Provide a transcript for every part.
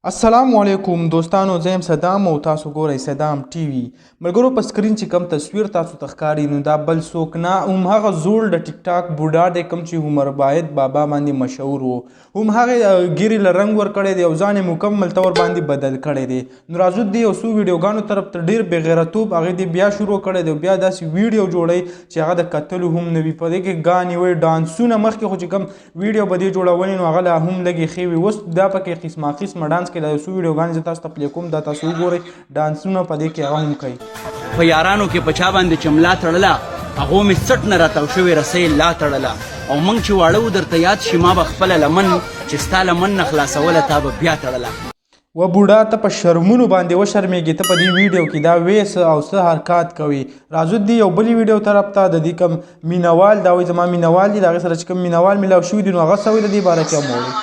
السلام علیکم دوستانو، زه یم صدام او تاسو ګورئ صدام ټي وي. ملګرو، په سکرین چې کوم تصویر تاسو ته ښکاري نو دا بل څوک نه، هم هغه زوړ د ټیک ټاک بوډا دی کوم چې عمر باید بابا باندې مشهور وو. هم هغه ګیرې له رنګ ورکړی دی او ځان یې مکمل طور باندې بدل کړی دی. نو راځو دې یو څو ویډیوګانو طرف ته. ډېر بېغیرتوب هغې دې بیا شروع کړی دی او بیا داسې ویډیو جوړوي چې هغه د کتلو هم نه وي. په دې کې ګانې وي، ډانسونه. مخکې خو چې کوم ویډیو به دې جوړولې نو هغه لا هم لږې ښې وي، اوس دا پکې قسمه قسمه ډانس کوي. دا یو څو ویډیوګانې زه تاسو ته پلې کوم، دا تاسو وګورئ. ډانسونه په دې کې هغه هم کوي. په یارانو کې په چا باندې چې ملا تړله، هغو مې څټ نه راتاو شوې رسۍ لا تړله. او موږ چې واړه وو، درته یاد شي، ما به خپله لمن چې ستا لمن نه خلاصوله، تا به بیا تړله. و بوډا، ته په شرمونو باندې وشرمېږي. ته په دې ویډیو کې دا وې څه او څه حرکات کوي؟ راځو دې یو بلې ویډیو طرف ته. د دې کوم مینوال، دا وایي زما مینوال دي، د هغې سره چې کوم مینوال میلاو شوي دي نو هغه څه وایي، د دې باره کې هم واورئ.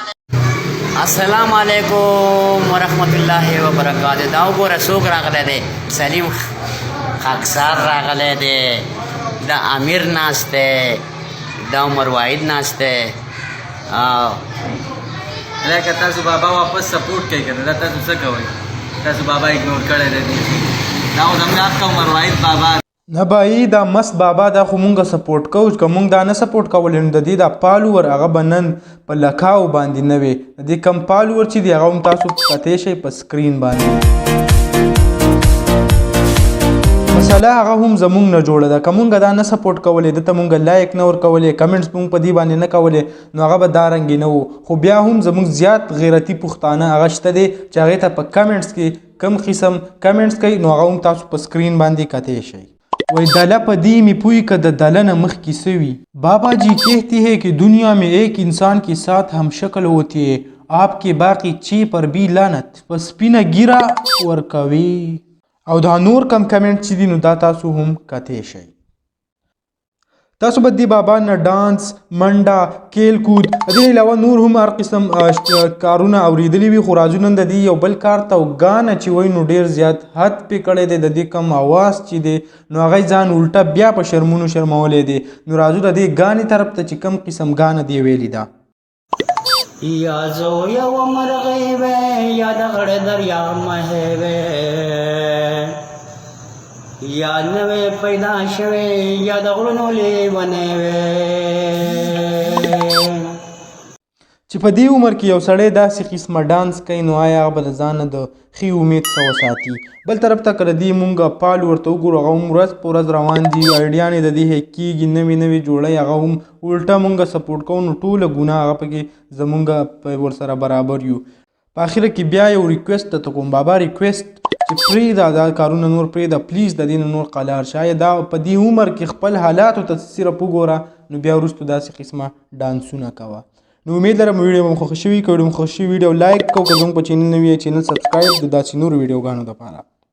السلام علیکم ورحمت الله وبرکاته. دا وګوره څوک راغلی دی، سلیم خاکسار راغلی دی، دا امیر ناست دی، دا عمر واحد ناست دی. لکه تاسو بابا واپس سپورټ کوي کنه، دا تاسو څه کوئ؟ تاسو بابا ایګنور کړی دی. دا خو زموږ حق عمر واحد بابا. نه بای، دا مس بابا دا خو مونږه سپورټ کوو. که مونږ دا نه سپورټ کولې نو د دې دا فالوور هغه به نن په لکاو باندې نه وي. د دې کم فالوور چې دی هغه هم تاسو کتی شئ په سکرین باندې. مسله هغه هم زمونږ نه جوړه ده. که مونږ دا نه سپورټ کولې، دته مونږ لایک نه ورکولې، کمنټس مونږ په دې باندې نه کولې، نو هغه به دا رنګې نه وو. خو بیا هم زمونږ زیات غیرتي پښتانه هغه شته دی چې هغې ته په کمنټس کې کم قسم کمنټس کوي، نو هغه هم تاسو په سکرین باندې کتی شئ. وای دله په دې می پوی که د دله نه مخکې څه وي. بابا جی کہتے ہیں کہ دنیا میں ایک انسان کے ساتھ ہم شکل ہوتی ہے، آپ کے باقی چی پر بھی لعنت. په سپینه ګیره ورکوي. او دا نور کم کمنټ چې دي نو دا تاسو هم کتی شئ. تاسو به دې بابا نه ډانس، منډه، کیل کود، د دې علاوه نور هم هر قسم کارونه اورېدلي وي. خو راځو نن د دې یو بل کار ته. او ګانه چې وایي نو ډېر زیات حد پې کړی دی. د دې کم اواز چې دی نو هغه یې ځان الټه بیا په شرمونو شرمولی دی. نو راځو د دې ګانې طرف ته چې کم قسم ګانه دی ویلي ده. یا زو یو مرغۍ وې، یا د غړ دریا مهې وې، یا نوې پیدا شوې، یا د غرونو لیونې وې. چې په دې عمر کې یو سړی داسې قسمه ډانس کوي نو آیا هغه به د ځانه د ښې امید څه وساتي؟ بل طرف ته که د دې مونږ پال ورته وګورو، هغه هم ورځ په ورځ روان دي، ایډیانې د دې هیک کېږي، نوې نوې جوړوي، هغه هم الټه مونږ سپورټ کوو. نو ټوله ګناه هغه پکې زمونږ په ورسره برابر یو. په اخره کې بیا یو ریکویسټ ته کوم بابا، ریکویسټ چې پرېږده دا کارونه نور، پرېږده پلیز، د دې نه نور قلار شه. آیا دا په دې عمر کې خپل حالاتو ته صرف وګوره، نو بیا وروسته داسې قسمه ډانسونه کوه. نو امید لرم ویډیو مو خوښ شوي. که ویډیو مو خوښ شوي، ویډیو لایک کو. که زموږ په چینل نوی، چینل سبسکرایب د داسې نورو ویډیوګانو دپاره.